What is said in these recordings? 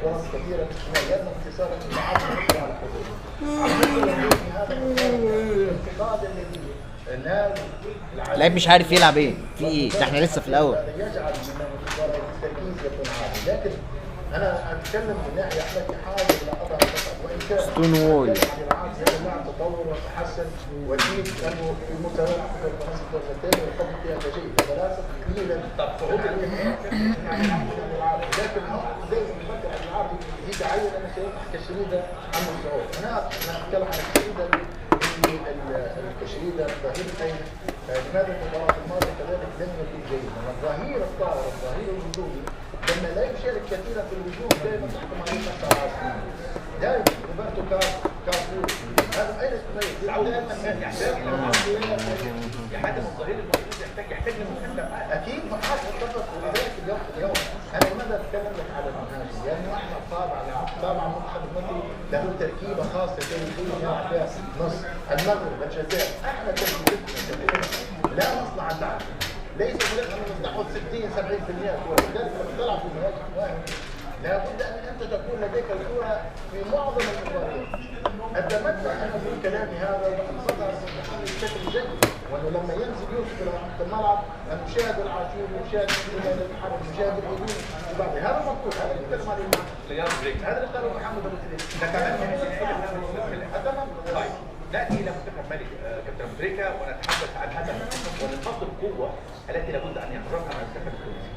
فرص كثيرة لان انتصار العرب على حدوده. على الانتقاد الذي نال لعيب مش عارف يلعب ايه في ايه ده، احنا لسه في الاول. يجعل من التركيز يكون عالي، لكن انا اتكلم من ناحية احنا في حاجة الى اظهر خطا وان كان Stone wall. هذا اللاعب تطور وتحسن واكيد انه في مستوى في المنصة الدرجة الثانية ويقدم فيها جيد، هذا لا تقليلا طب صعود لكن دائما نفكر ان العربي يزيد عين انا سيفتح كشريده عن الصعود، انا اتكلم عن الكشريده الكشريده الظهير الايمن. لماذا المباراة الماضية كذلك لم يكن جيدا؟ الظهير الطائر الظهير الهجومي لما لا يشارك كثيرا في الهجوم دائما تحكم عليه خمسة دائما روبرتو كارلو هذا اين دائما يحتاج يا حاتم الظهير الموجود يحتاج لمساندة معاه. اكيد معاك اتفق. ولذلك اليوم انا لماذا اتكلم لك على المهاجم؟ لانه احنا طابع طابع المنتخب المصري له تركيبه خاصة تاريخية يلعب فيها مصر، المغرب، الجزائر، احنا تركيبتنا لا نصنع اللعب. ليس فريق ان نستحوذ 60 70% كره، لذلك لما تلعب في مهاجم واحد لابد ان انت تكون لديك الكره في معظم المباريات. اتمنى ان اقول كلامي هذا وبعد صدر بشكل جيد، وانه لما ينزل يوسف الى عمق الملعب ان نشاهد العاشور، نشاهد الحرب، نشاهد الهجوم، وبعد هذا المطلوب، هذا اللي نتكلم عليه، هذا اللي قاله محمد ابو تريكه. نتمنى ان اتمنى. طيب ناتي الى منتخب مالي كابتن ابو تريكه ونتحدث عن هذا المنتخب ونقاط القوة التي لابد ان يحرزها المنتخب التونسي.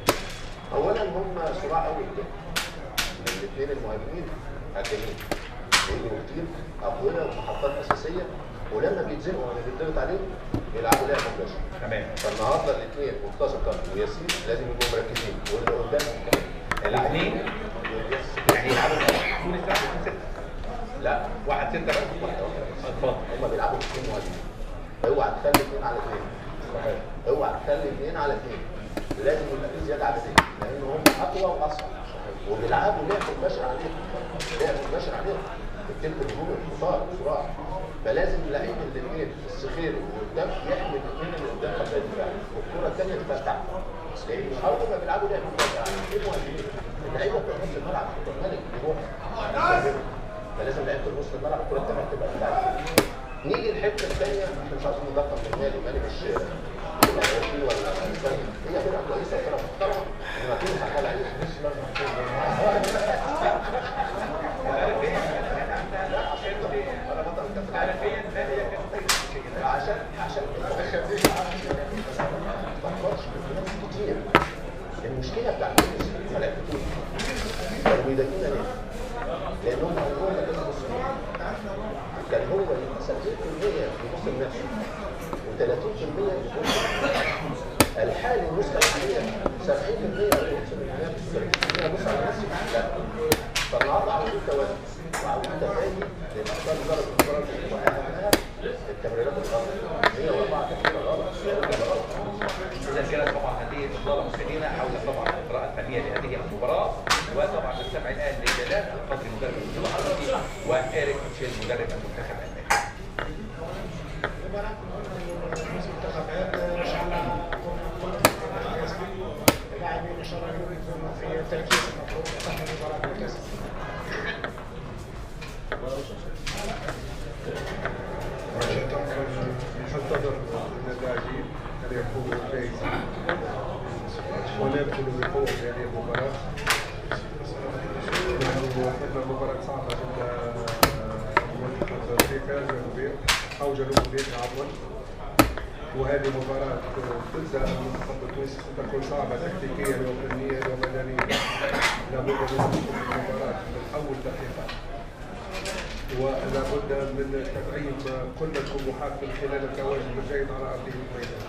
اولا هم صراع قوي قدام الاثنين المهاجمين هجامين بيجروا كتير اقوياء ومحطات اساسية، ولما بيتزنقوا ولا بيتضغط عليهم بيلعبوا لعب مباشر. تمام. فالنهارده الاثنين مرتزقة وياسين لازم يبقوا مركزين، واللي قدامهم كمان الاثنين يعني يلعبوا تونس تلعب 2 6 لا 1 6 بس. واحدة واحدة بس. اتفضل. هم بيلعبوا باثنين مهاجمين، اوعى تخلي اثنين على اثنين. صحيح. اوعى تخلي اثنين على اثنين، لازم يبقى في زيادة عددية لان هم اقوى واسرع وبيلعبوا لعب مباشر عليهم، لعب مباشر عليهم التلت الهجومي خطار بسرعة، فلازم لعيب الاثنين الصخيري وقدام يحمي الاثنين اللي قدام خط الدفاع والكره الثانية تبقى تحت، لان اول ما بيلعبوا لعب مباشر على الاثنين مهاجمين اللعيبة بتوع نص الملعب بتوع الملك بيروحوا، فلازم لعيبة نص الملعب الكره الثانية تبقى بتاعتك. نيجي الحتة الثانية، احنا مش عاوزين نضخم من مالي، مالي مش اوروبي ولا اسباني، هي فرقه كويسة وفرقه محترمه، انما تونس عندها لعيبة. عشان ما تفكرش في كتير. المشكلة بتاعت تونس هم لعيبة تونس كانوا بيضايقونا ليه؟ لانهم عمرهم ما كانوا نص، كان هو يبقى 70% بيبص لنفسه و30% بيبص الحالي. النسخة الحالية 70% بيبص للمنافس و30% بيبص على نفسه. لا، فالنهارده عاوزين توازن وعاوزين تفادي للاخطاء اللي ظهرت في المباراة دي، واهمها التمريرات الغلط 104 تمريره غلط، غلط. اذا كانت طبعا هذه اطلالة مشاهدينا حول طبعا القراءة الفنية لهذه المباراة، وطبعا نستمع الان لجلال القدري مدرب المنتخب التونسي وإيريك ميتشيل مدرب المنتخب المالي. مباراة مهمة للمنتخبات، ان شاء الله اللاعبين ان شاء الله اليوم يكونوا في التركيز المطلوب لتحمل مباراة ممتازة. ننتظر من اللاعبين أن يكونوا جاهزين وندخل بقوة في هذه المباراة. نحن خضنا مباراة صعبة ضد منتخب أمريكا الجنوبية أو جنوب أمريكا عفوا، وهذه مباراة ضد المنتخب التونسي ستكون صعبة تكتيكيا وفنيا وبدنيا. لابد من دخول المباراة من أول دقيقة، ولا بد من تدعيم كل الطموحات من خلال التواجد الجيد على ارضية الميدان.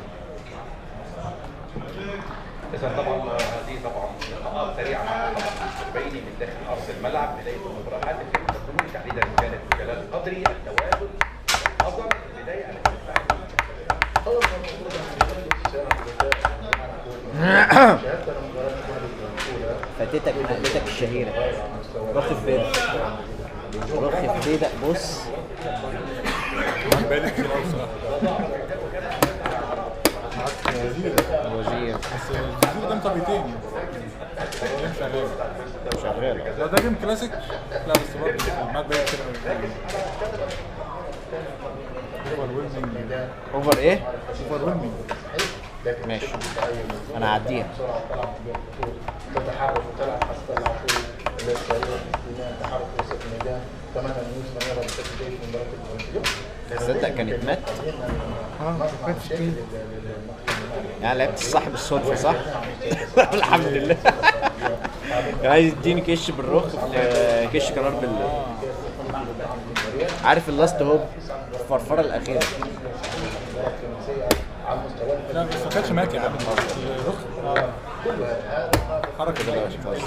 اذا طبعا هذه طبعا لقاءات سريعة مع طبعا الشربيني من داخل ارض الملعب بداية المباراة. حاتم كيف تقولون تحديدا كانت جلال القدري التوازن والحذر البداية التي اول ما المفروض ان شاهدت انا مباراة الاولى فاتتك مقلتك الشهيرة. رخ في بيدك، رخ في بيدك، بص بالك كتير قوي بصراحة. وزير وزير بس الوزير قدام طريقتين يعني. شغال. شغال. لو ده game classic، لا بس برضه المات باين كتير قوي. overwhelming. over ايه؟ overwhelming. ماشي، انا هعديها. تتحرك وتلعب حسب العقول السريع، استلام، تحرك وسط الميدان. اتمنى ان يوسف يرى بشكل جيد في مباراة اليوم. تصدق كانت مات؟ اه كانت في يعني لعبت الصح بالصدفة، صح؟ الحمد لله. كان عايز يديني كش بالرخ في كش قرار بال، عارف ال last hope، الفرفره الاخيرة. لا بس ما كانش مات يا عم الرخ. اه حركة كده بقى خلاص.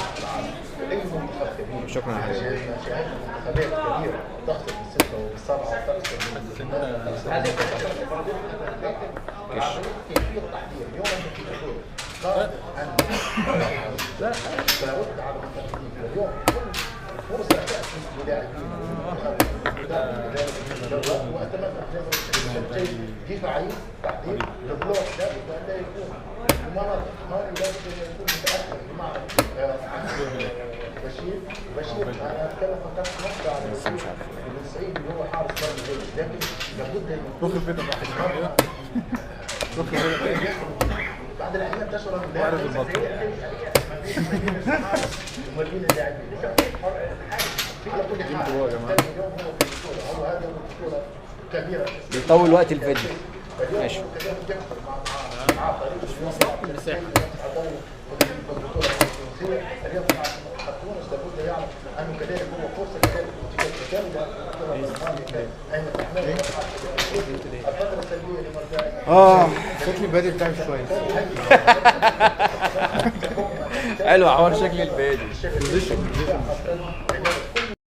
شكرا يا حبيبي. منتخبات كبيرة تخسر بالسته وبالسبعه وتخسر كش. كيفية التحضير اليوم انت في بطوله قادر ان ترد على المنتخبين. اليوم كل فرصة تاتي للاعبين واتمنى ان دفاعي تحضير ال bloc لابد ان لا يكون المناطق مالي، لابد ان يكون متاخر بمعنى عن بشير. بشير انا اتكلم فقط نقطة على بس مش عارف. بن سعيد اللي هو حارس مرمى جيد، لكن لابد ان رخ في بيتك. رخ في بيتك. بعد الاحيان تشعر ان وارد البطل. وما بين اللاعبين على كل حال اليوم هو في البطولة، هو هذا البطولة كبيرة. بيطول وقت الفيديو. ماشي. مع فريق البطولة اليوم مع منتخب تونس لابد يعرف انه كذلك هو فرصة كذلك متكاملة. اين تحمل الفترة السلبية لمرجع اه شكل البادي بتاعي مش كويس. حلو حوار شكل البادي. position.